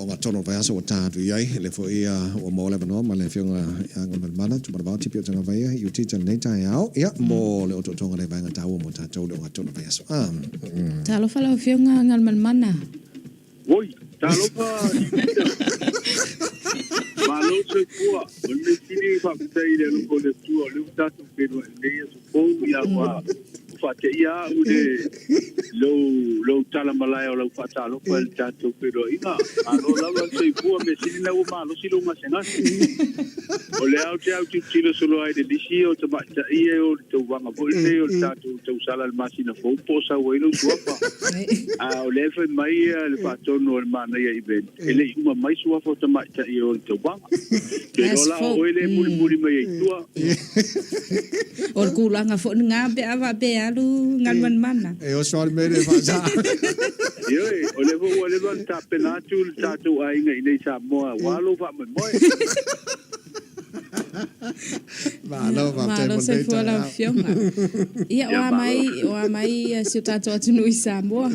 ogatonu o le vaiaso ua ta atu i ai, lea foi ua maua le avanoa ma le Afioga ia Galumalemana Tumanavao Tipi o Tagavaia i Utita i lenei taeao, ia, mo le otootoga o le vaega taua mo tatou le ogatonu o le vaiaso. Talofa lau Afioga Galumalemana. Oi, talofa Utita. Malo le soifua. O le mea sili faafetai i le alofa o le Atua o lea ua tatou feiloai i lenei aso fou, ia ua faateia au i le lou tala malae o lau faatalofa i le tatou feiloaiga. Malo lava le soifua, mea sili na ua malosi lou gasegase. O lea ou te autilotilo solo ai i le lisi o tamaitai e o le tauvaga foi lenei o le tatou tausala i le masina fou po o sau ai lou suafa. A o lea e fai mai le faatonu o le Manaia Event, e le i uma mai suafa o tamaitai e o le tauvaga. Te iloa la o oe lea e mulimuli mai ai i tua. O le tulaga foi lena pe a faapea e alu Galumalemana. E oso lava le mea lea e faasa. Ioe, o lea foi ua leva ona tapena atu le tatou aiga i inei i Samoa aua lou faamoemoe. Malo, faafetai mo lenei taeao. Malo soifua lau Afioga. Ia, o a mai, o a mai si o tatou atunuu i Samoa?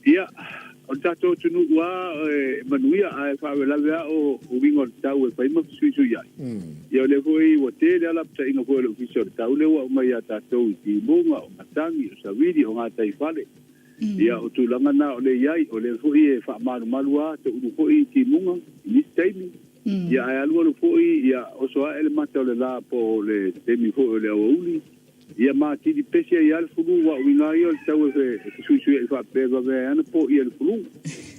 Ia, o le tatou atunuu lava e manuia, ae faalavelave lava o uiga o le tau e fai ma fesuisuiai. Ia o lea foi ua tele lava lapataiga foi a le Ofisa o le Tau lea ua aumai ia tatou i timuga, o matagi, o savili, o gataifale. Ia o tulaga na o lea e i ai, o lea foi e faamalumalu lava toulu foi i timuga i nisi taimi. Ia ae alualu foi, ia oso ae le mata o le la po o le taimi foi o le aoauli. Ia ma tili pesi ai lava le fulu, aua o uiga lava ia o le tau e fesuisuiai faapea e vave ai lava ona poia le fulu.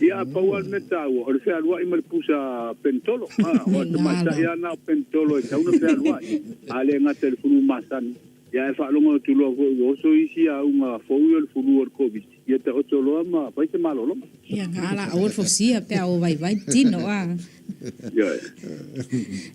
Ia a pau lava le mea taua, o le fealuai ma le pusa penitolo. A, o le tamaitai lava na o penitolo e tatau ona fealuai, a le gata i le fulu masani. Ia ae faalogo atu loa foi ua oso isi auga fou ia o le fulu o le Koviti, ia taoto loa ma fai se malologa. Ia nga la aua le fosia pe a o vaivai le tino a. Ioe.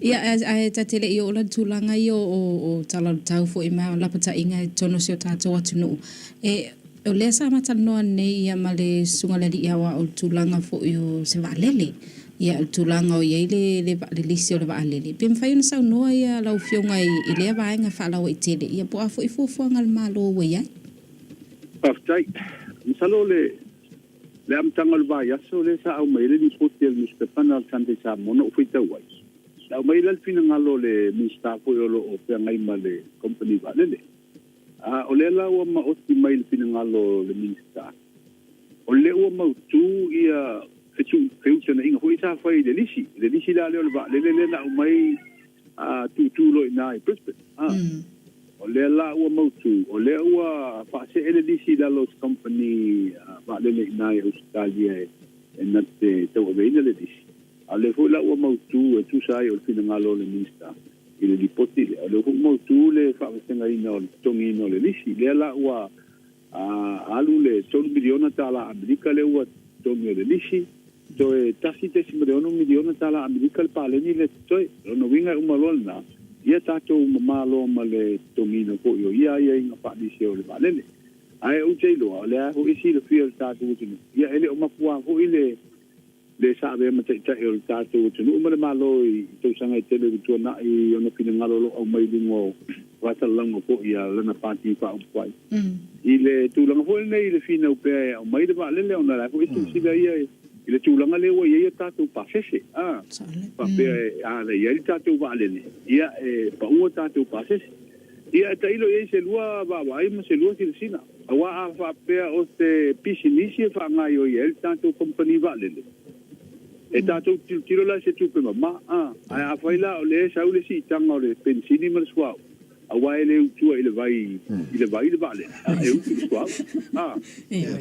Ia ae ta te le i oo la i le tulaga ia o tala o le tau foi ma lapataiga i totonu o si o tatou atunuu. E o lea sa ma talanoa nei ia ma le Susuga i le Alii Aoao i le tulaga foi o se vaalele. Ia o le tulaga o i ai le le lisi o le vaalele. Pe mafai ona saunoa ia lau Afioga i lea vaega faalauaitele ia po o a foi fuafuaga a le Malo ua i ai? Faafetai. Masalo o le le amataga o le vaiaso lea sa aumai ai le lipoti a le nusipepa na o le Sunday Samoa na ou faitau ai, na aumai ai la le finagalo o le Minisita foi o lo o feagai ma le company vaalele. A o lea la ua maoti mai le finagalo o le Minisita, o lea ua mautu ia feutanaiga foi sa fai i le lisi, le lisi la lea o le vaalele lea na aumai a tutu loa i ina i Brisbane. A, o lea la ua mautu, o lea ua faasee le lisi i lalo o se kamupani vaalele i ina i Ausetalia e na te tauaveina le lisi. A o lea foi la ua mautu e tusa ai o le finagalo o le Minisita i le lipoti lea, o lea foi ua mautu le faavasegaina o le totogiina o le lisi. Lea la ua alu le $3 miliona tala Amerika lea ua totogi o le lisi, toe $1.6 miliona tala Amerika le paleni lea totoe. O lona uiga e uma loa lena, ia tatou mama loa ma le totogiina foi o ia aiaiga faalisi o le vaalele. Ae ou te iloa, o lea foi e silafia e le tatou atunuu, ia e le o mafuaa foi le le sa avea ma taitai o le tatou atunuu ma le Malo i tausaga e tele ua tuanai i ona finagalo o lo o aumai i luga o faasalalauga foi a lana Pati Faaupufai. I le tulaga foi lenei i le finau pea e aumai le vaalele ona o la e foi e silasila ia i le tulaga lea ua i ai a tatou pasese, a faapea a na i ai le tatou vaalele, ia e pau a tatou pasese. Ia e tailo i ai se lua vaavaai ma se lua silasila. Aua a faapea o se pisinisi e faagaoioi ai le tatou kamupani vaalele, e tatou te tilotilo la i se tupe mama. A, ae afai la o lea e sau le siitaga o le penisini ma le suauu, aua e le utua i le vai i le vai le vaalele, a, e utu i le suauu. A,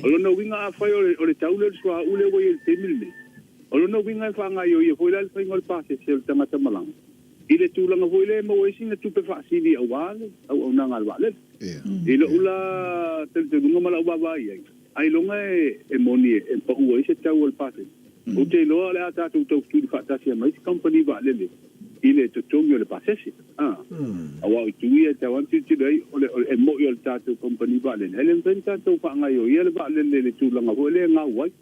o lona uiga afai o le tau lea o le suauu lea ua i ai i le taimi lenei, o lona uiga e faagaoioi ai foi la le faiga o le pasese o le tagata malaga. I le tulaga foi lea e maua ai sina tupe faasili aua le auaunaga a le vaalele. I lou la talitonuga ma lau vaavaai i ai, ailoga e moni e pau ai se tau o le pasese. Ou te iloa o le a tatou taufetuli faatasi ai ma isi kamupani vaalele i le totogi o le pasese. Aua o itu ia e tatau lava ona tilotilo i ai, o le e moni o le tatou kamupani vaalele, ae le mafai ona tatou faagaoioia le vaalele i le tulaga foi lea e gau ai.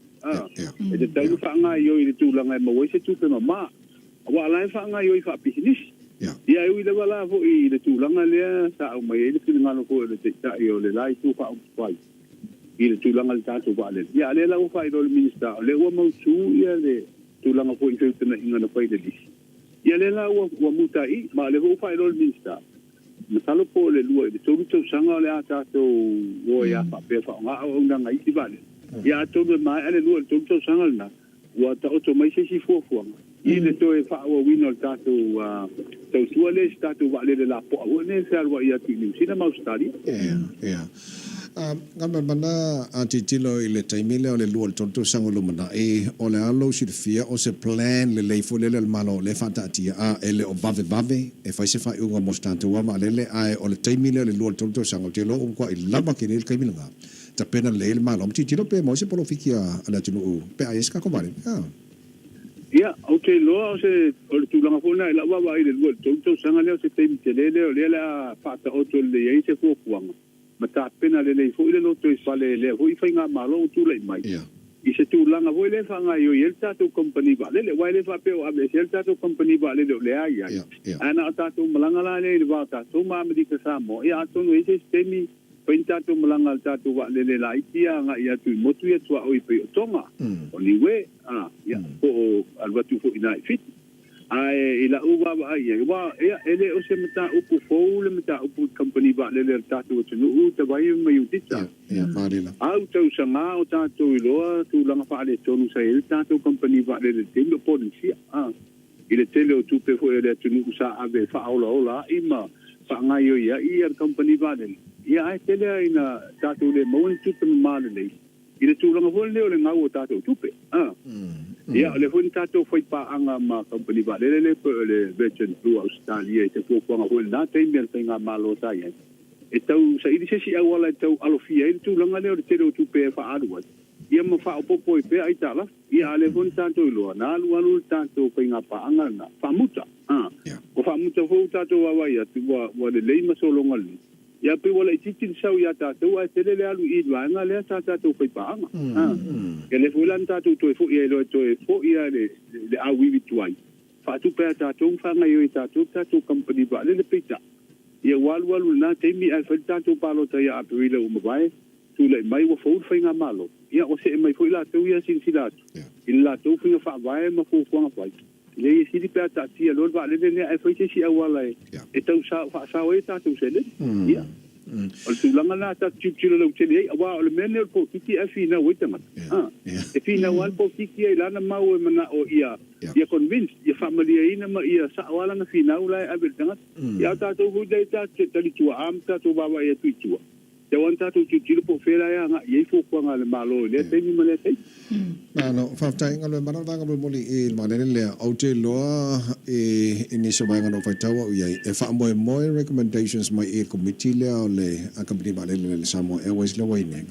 E tatau ona faagaoioi i le tulaga e maua ai se tupe mama. Aua o la e faagaoioi faapisinisi. Ia e ui lava la foi i le tulaga lea sa aumai ai le finagalo foi o le Taitai o le la Itu Faaupufai. i le tulaga i le tatou vaalele. Ia, a o lea la ua faailoa e le Minisita, o lea ua mautu le tulaga foi i feutagaiga na fai i le lisi. Ia, o lea la ua ua muta ai i, ma o lea foi ua faailoa e le Minisita, masalo po o le lua i le tolu tausaga o le a tatou o ai lava faapea e faaaoga auaunaga i isi vaalele. Ia, atonu e maea le lua i le tolu tausaga lena, ua taoto mai se isi fuafuaga i le toe faaauauina o le tatou tautua lea i se tatou vaalele lapoa foi lenei e fealuai atu i Niu Sila ma Ausetalia. Ia, ia. Galumalemana a tilotilo i le taimi lea o le lua i le tolu tausaga o lumanai, o le a lou silafia o se plan lelei foi lele a le Malo o lea e faataatia, a e le o vavevave e fai se faaiuga mo se tatou lava vaalele, ae o le taimi lea o le lua i le tolu tausaga, ou te iloa ua matuai lava tele le taimi lena. Tapena lelei le Malo ma tilotilo pe maua se polofiki a le atunuu pe a i ai se tatou vaalele. A. Ia, ou te iloa o se, o le tulaga foi lena i lau vaavaai i le lua i le tolu tausaga lea, o se taimi tele lea o lea o le a faataoto lelei ai se fuafuaga ma tapena lelei foi le lotoifale i lea foi faigamalo ua tulai mai i se tulaga foi lea e faagaoioi ai le tatou kamupani vaalele. Aua e le faapea ua aveese ai le tatou kamupani vaalele o lea e i ai, ae na o tatou malaga la lea i le va o tatou ma Amerika Samoa. Ia atonu e i ai se isi taimi Fai ni tatou malaga i le tatou vaalele laiti ia agai atu i motu ia tuaoi pei o Tonga, o Niue, a, ia, po o alu atu foi i ina i Fiti. Ae i la'u vaavaai i ai, aua, ia, e le o se mataupu fou le mataupu i kamupani vaalele a le tatou atunuu, Tavaio ma Iudita. Au tausaga o tatou iloa tulaga faaletonu sa i ai le tatou kamupani vaalele i le taimi o Polenisia, a, i le tele o tupe foi a le atunuu sa ave e faaolaola ai ma faagaoioi ai le kamupani vaalele, ia ae tele lava ina tatou le maua ni tupe mama lelei i le tulaga foi lenei o le gau o tatou tupe. A. Ia, o lea foi na tatou fai paaga ma kamupani vaalele lea pei o le Virgin Blue a Ausetalia i se fuafuaga foi i lena taimi a le faigamalo sa i ai, e tau saili se isi auala e tau alofia ai le tulaga lea o le tele o tupe e faaalu ai, ia ma faaopoopo ai pea aitalafu. Ia, a o lea foi na tatou iloa, na alualu le tatou faigapaaga lena, faamuta. A, ua faamuta foi ua tatou vaavaai atu, ua, ua lelei ma sologa lelei. Ia, pei ua laitiiti le sau ia tatou, ae tele le alu i i le vaega lea sa tatou faipaaga. A, ia lea foi la na tatou toe foi ai loa e toe foi lava le, le auivi tuai, faatupe lava e tatou ma faagaoioi e tatou le tatou kamupani vaalele. Peitai, ia ua alualu i lena taimi ae fai le tatou palota ia Aperila ua mavae, Tulai mai ua fou le faigamalo, ia ua see mai foi latou ia silasila atu i le latou faiga faavae ma fuafuaga fai. Leai e sili pe a taatia loa le vaalele lea ae fai se isi auala e tau faasao ai a tatou seleni. Ia, o le tulaga lena tatou tilotilo lautele ai, aua o le mea lenei o le polokiki ae finau ai tagata. E finau lava le polokiki ia i lana mau e manao ia ia convince, ia faamalieina ma ia sao lava lana finau la e ave i le tagata. Ia a o tatou foi lea tatou te talituaa ma tatou vaavaai atu i tua, Ia aua na tatou tilotilo po o fea la e agai i ai fuafuaga a le Malo i lea taimi ma lea taimi. Malo, faafetai. Galuemalau le vaega mulimuli i le vaalele lea. Ou te iloa i nisi o vaega na ou faitau au i ai, e faamoemoe recommendations mai i le komiti lea o le kamupani vaalele le Samoa Airways lea ua i nei.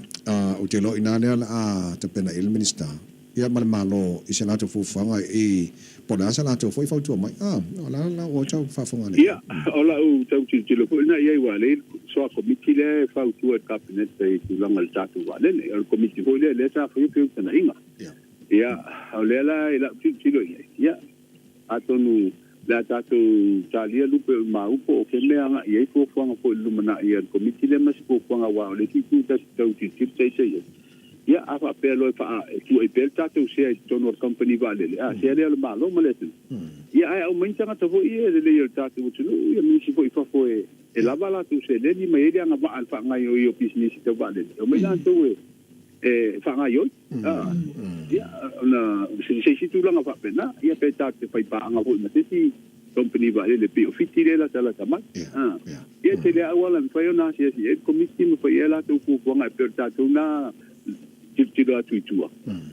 Ou te iloa o i ina lea o le a tapena i ai le Minisita. Ia ma le Malo i se latou fuafuaga i po o le a sa latou foi fautua mai. A, o la la ua tau faafofoga nei. Ia, o lau tau tilotilo foi lena i ai aua o lea e i le soa komiti lea e fautua i le Kapeneta i tulaga o le tatou vaalele. O le komiti foi lea lea sa faia feutagaiga. Ia, o lea la i lau tilotilo i ai, ia, atonu le a tatou talia lupe o i mau po o ke mea agai i ai fuafuaga foi i le lumanai a le komiti lea ma se fuafuaga aua o le isi itu ta te tau tilotilo taita i ai. Ia, a faapea loa e faa, e tuuai pea le tatou sea i totonu o le kamupani vaalele, a, sea lea o le Malo ma le atunuu. Ia, ae aumai ni tagata foi ia e lelei o le tatou atunuu, ia ma nisi foi i fafo e, e lava a latou seleni ma i ai le agavaa i le faagaoioi o pisinisi tau vaalele, e omai latou e, e faagaoioi. A, ia, ona, se, se isi tulaga faapena, ia pe tatou te faipaaga foi ma se isi kamupani vaalele pei o Fiti lea e latalata mai. A. Ia e tele auala e mafai ona asiasi i ai le Komiti ma fai i ai a latou fuafuaga e pei o le tatou na tilotilo atu i tua.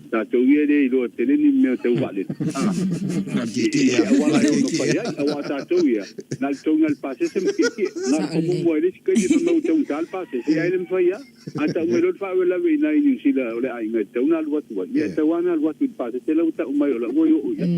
Tatou ia e le iloa tele ni mea tau vaalele. I se auala e ono fai ai, aua tatou ia, na o le togi lava i le pasese ma tietie. Na o le pamumu ai le isi taimi fai mai ua taugata le pasese, ae le mafai lava. A tau mai loa le faalavelave i ina i Niu Sila o le aiga e tatau ona alu atu ai, ia e tatau lava ona alu atu i le pasese la ua tau mai o la ua i oo i ai.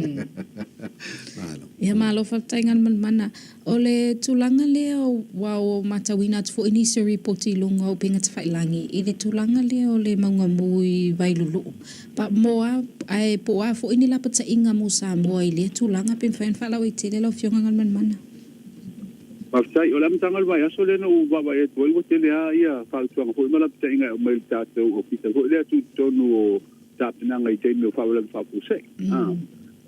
Ia malo faafetai Galumalemana. O le tulaga lea ua ou matauina atu foi nisi o ripoti i luga o upega tafailagi i le tulaga lea o le mauga mu i Vailulu'u. Pa, mo a, ae po o a foi ni lapataiga mo Samoa i lea tulaga pe mafai ona faalauaitele lau Afioga Galumalemana. Faafetai. O le amataga o le vaiaso lea na ou vaavaai atu ai ua tele lava ia fautuaga foi ma lapataiga e aumai i le tatou Ofisa foi lea tutotonu o tapenaga i taimi o faalavelave faafuasei. Aua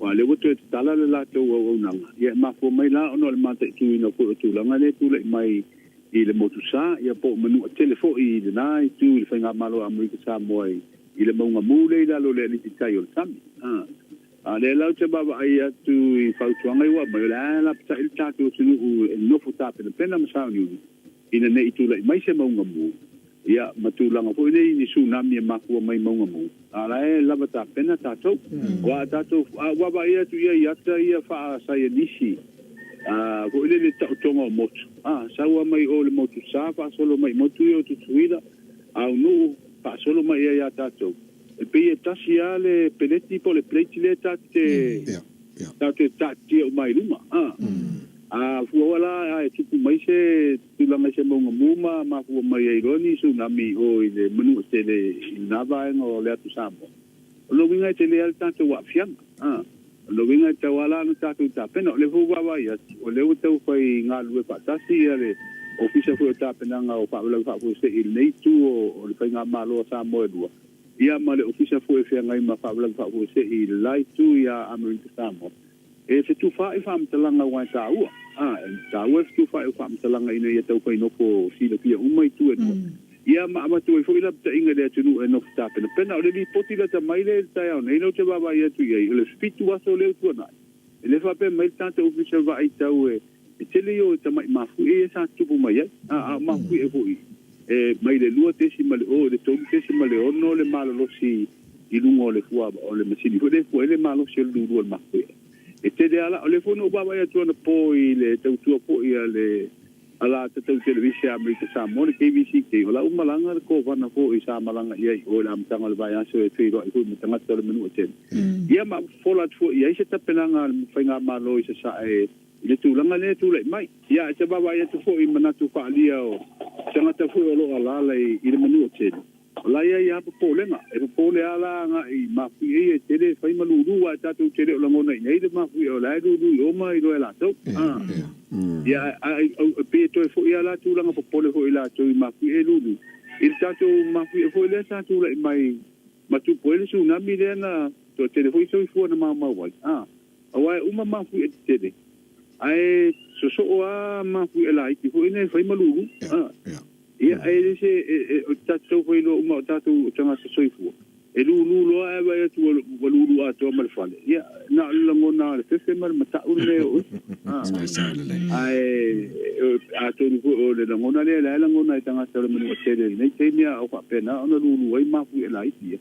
o lea ua toe tatala le latou auaunaga, ia e mafua mai la ona o le mataituina foi o tulaga lea e tulai mai i le motusa, ia po o manua tele foi i lena itu i le Faigamalo a Amerika Samoa i le mauga mu lea i lalo o le aliti tai o le sami. A o lea la ou te vaavaai atu i fautuaga ia ua aumai, o le a lapatai le tatou atunuu e nofo tapenapena ma sauniuni ina ne i tulai mai se mauga mu, ia, ma tulaga foi nei i ni tsunami e mafua mai i mauga mu, a o la e lava tapena tatou. Aua a tatou, a ou vaavaai atu i ai i ata ia faasaienisi, a, foi lele taotoga o motu, a, sau lava mai o i le motu sa faasolo mai i motu ia o Tutuila, Aunuu, faasolo mai i ai ia tatou. E pei e tasi lava le peleti po o le plate lea tatou te tatou te taatitia uma ai i luma. A fua la ae tupu mai se tulaga i se mauga mu ma mafua mai ai loa ni tsunami i o i le Manuatele i lena vaega o le atu Samoa, o lona uiga e tele lava le tatou aafiaga. O lona uiga e tatau lava la ona tatou tapena. O lea foi ua vaavaai atu, o lea ua tau fai galulue faatasi le Ofisa foi o Tapenaga o Faalavelave Faafuasei i lenei itu o le Faigamalo a Samoa e lua, ia ma le Ofisa foi e feagai ma Faalavelave Faafuasei i le la itu ia Amerika Samoa, e fetufaai faamatalaga aua e taua. E taua le fetufaai o faamatalaga ina ia taufai nofo silafia uma itu e lua. Ia ma avatu ai foi lapataiga i le atunuu e nofo tapenapena. O le lipoti lata mai lea i le taeao nei, lea ou te vaavaai atu i ai, o le 7 aso lea ua tuanai, e le faapea mai le tatou Ofisa Vaai Tau e tele ia o tamai mafuie ia sa tutupu mai ai. A o mafuie foi e mai le 2.0 i le 3.6 le malolosi i luga o le fua o le masini foi lea e fua ai le malosi o le lulu o le mafuie. E tele lava la, o lea foi na ou vaavaai atu anapo i le tautua foi a le ala tatau televise a Amerika Samoa, le KVCK, o la ua malaga le kovana foi sa malaga i ai i o i le amataga o le vaiaso e feiloai foi ma tagata o le Manuatele. Ia ma fofola atu foi i ai se tapenaga a le Faigamalo i Sasae i le tulaga lea e tulai mai. Ia, e te vaavaai atu foi i manatu faaalia o tagata foi o lo o alaala i le Manuatele, O la e i ai lava popolega. E popole lava la agai i mafuie ia e tele e fai ma lulu aua e tatou te le o lagona i ai le mafuie o la e lulu i o ma iloa e latou. Ia ae pei e toe foi lava la tulaga popole foi i latou i mafuie e lulu i le tatou mafuie foi lea sa tulai mai ma tupu ai le tsunami lea na toatele foi soifua na maumau ai. Aua e uma mafuie tetele ae sosoo lava mafuie laiti foi na e fai ma lulu. Ia, e le se, o tatou foi iloa uma o tatou o tagata soifua, e lulu loa ae vaai atu ua lulu atoa ma le fale, ia, na o le lagona o le fefe ma le matau le mea e oo ifo. Ae atonu foi o le lagona lea, la e lagona e tagata o le Manuatele i lenei taimi a o faapena ona lulu ai mafuie laiti ia.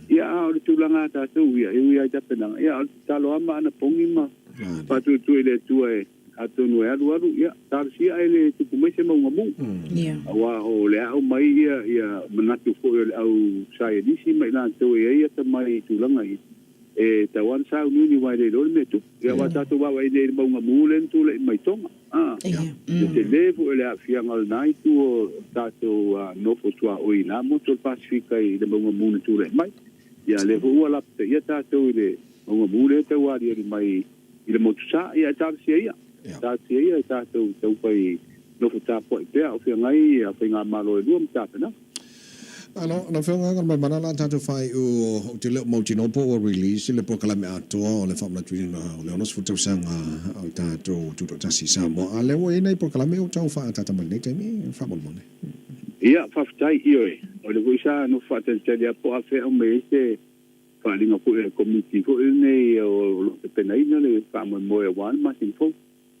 Ia, a o le tulaga a tatou ia, e ui lava i tapenaga, ia, a o le tatalo lava ma anapogi ma faatuatua i le Atua e Atonu e alualu, ia, talosia ae le tupu mai se mauga mu. Aua o le a aumai ia, ia manatu foi o le au saienisi ma i latou e i ai atamai i tulaga ia, e tatau lava ona sauniuni aua e le iloa le mea e tupu. Ia, aua tatou vaavaai nei i le mauga mu lea na tulai mai Tonga, a, le tele foi o le aafiaga o lena itu o tatou nofo tuaoi i na motu o le Pasefika i le mauga mu na tulai mai. Ia, lea foi ua lapataia tatou i le mauga mu lea e tau aliali mai i le motu sa, ia e talosia ia. Talosia ia e tatou taufai nofo tapuai pea o feagai ia faigamalo e lua ma tapenaga. Alo, lau Afioga Galumalemana la tatou faaiu ou te le o mautinoa po ua release le polokalame atoa o le faamanatuina o le 60 tausaga o le tatou Tutoatasi i Samoa. A lea ua i ai nai polokalame o tau faaataata mai lenei taimi faamolemole. Ia, faafetai, ioe. O lea foi sa nofo faatalitali lava po o afea e aumai ai se faaaliga foi a le Komiti foi lenei o lo o tapenaina le faamoemoe aua le masina fou.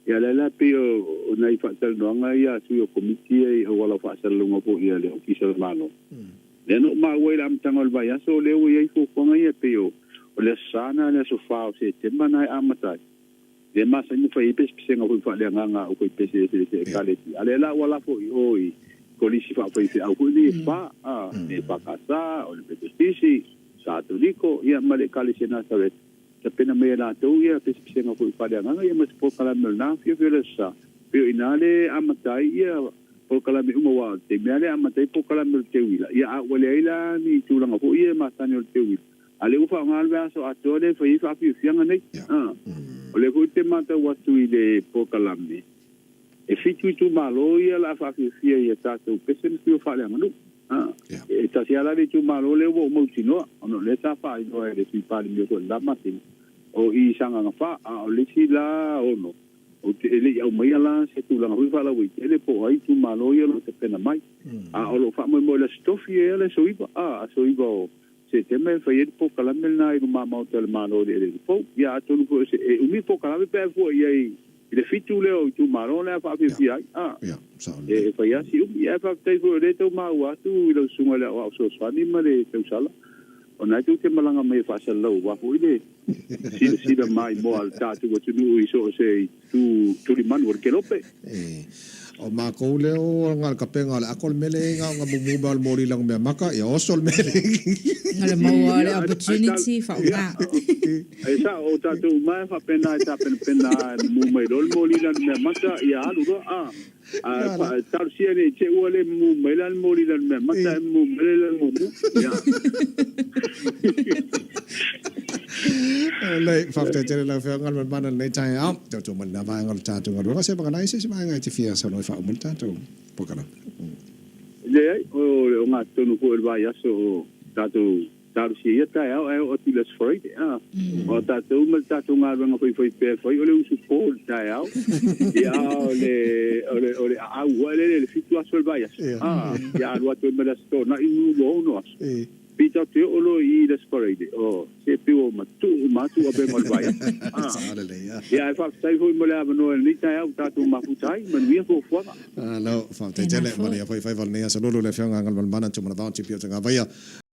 Ia lea la pei o nai faatalanoaga ia a sui o Komiti ia i auala o faasalalauga foi a le Ofisa o le Malo. Lea na ou maua i le amataga o le vaiaso o lea ua i ai fuafuaga ia pei o le Aso Sa na le aso 4 o Setema na e amata ai. Lea e masani ona fai ai pesepesega foi faaleagaga a aufaipese eseese Ekalesia. A lea la ua lafo i o i kolisi faafaifeau foi nei e fa, a, le EFKS, o le Metotisi, Katoliko, ia ma le Ekalesia Nasareta, tapena mai e latou ia pesepesega foi faaleagaga ia ma se polokalame o lena afiafi o le Aso Sa. Pei o i ina le amata ai ia polokalame uma aua o le taimi lava lea e amata ai polokalame o le teuila, ia a ua leai la ni tulaga foi ia e masani o le teuila, A lea ua faaaoga le vaiaso atoa lea e fai ai faafiafiaga nei. A, o lea foi ou te matau atu i le polokalame, E fitu itumalo ia o le a faafiafia i a tatou pese ma pio faaleaganuu. E tasi lava la le itumalo lea ua ou mautinoa, ona o lea sa faailoa e le Sui Palemia foi i le la masina, o i Sagaga 4, a o le isi la 6, ou te e le i aumaia la se tulaga foi faalauaitele po o ai itumalo ia o lo o tapena mai. A o lo o faamoemoe i le Aso Tofi ea le aso 9, aso 9 o Setema e fai ai le polokalame lena i luma maota o le Malo i le eleele fou. Ia atonu foi o se e umi polokalame pe a fua i ai i le fitu lea o itumalo lea faafiafia ai. A e fai lava si umi. Ae faafetai foi o lea e tau maua atu i lau susuga i le aoao fesoasoani ma le tausala, o lena tou te malaga mai e faasalalau aua foi le silasila maimoa a le tatou atunuu i so o se itu tulimanu o le kelope. E, o makou lea o nga le kapega o le ako le mele nga nga mumu mea o le moli langa mea maka ia oso le mele. Nga le maua le opportunity whaonga. E sa o tatou uma e faapena e tapenapena e mumu mai loa le moli lana mea maka ia alu loa a. A talosia nei te ua le mumu mai la le moli lana mea maka e mumu mai le lana mumu. Ia. Lelei, faafetai tele lau Afioga le Malimana i lenei taeao. Tautua mai lena vaega o le tatou galuega. Se vagana ai se isi vaega e te fia saunoa ai faauma le tatou polokalame. Leai, o le ogatotonu foi o le vaiaso o tatou talosia ia taeao ae oo atu i le Aso Faraile. A, o tatou ma le tatou galuega faifaipea e fai o le usu po i le taeao, ia a o le, o le, o le aau foi lele i le fitu aso o le vaiaso. A, ia alu atu ai ma le Aso Toonai 26 aso. Pita te oo loa i i le Aso Faraile, oh, se pei ua matuu uma atu avega o le vaiaso. Ah. Ia, ae faafetai foi mo le avanoa i lenei taeao ua tatou mafuta ai. Manuia fuafuaga. Malo, faafetai tele. Manuia foi faiva o lenei aso lulu le Afioga Galumalemana Tumanavao Tipi o Tagavaia.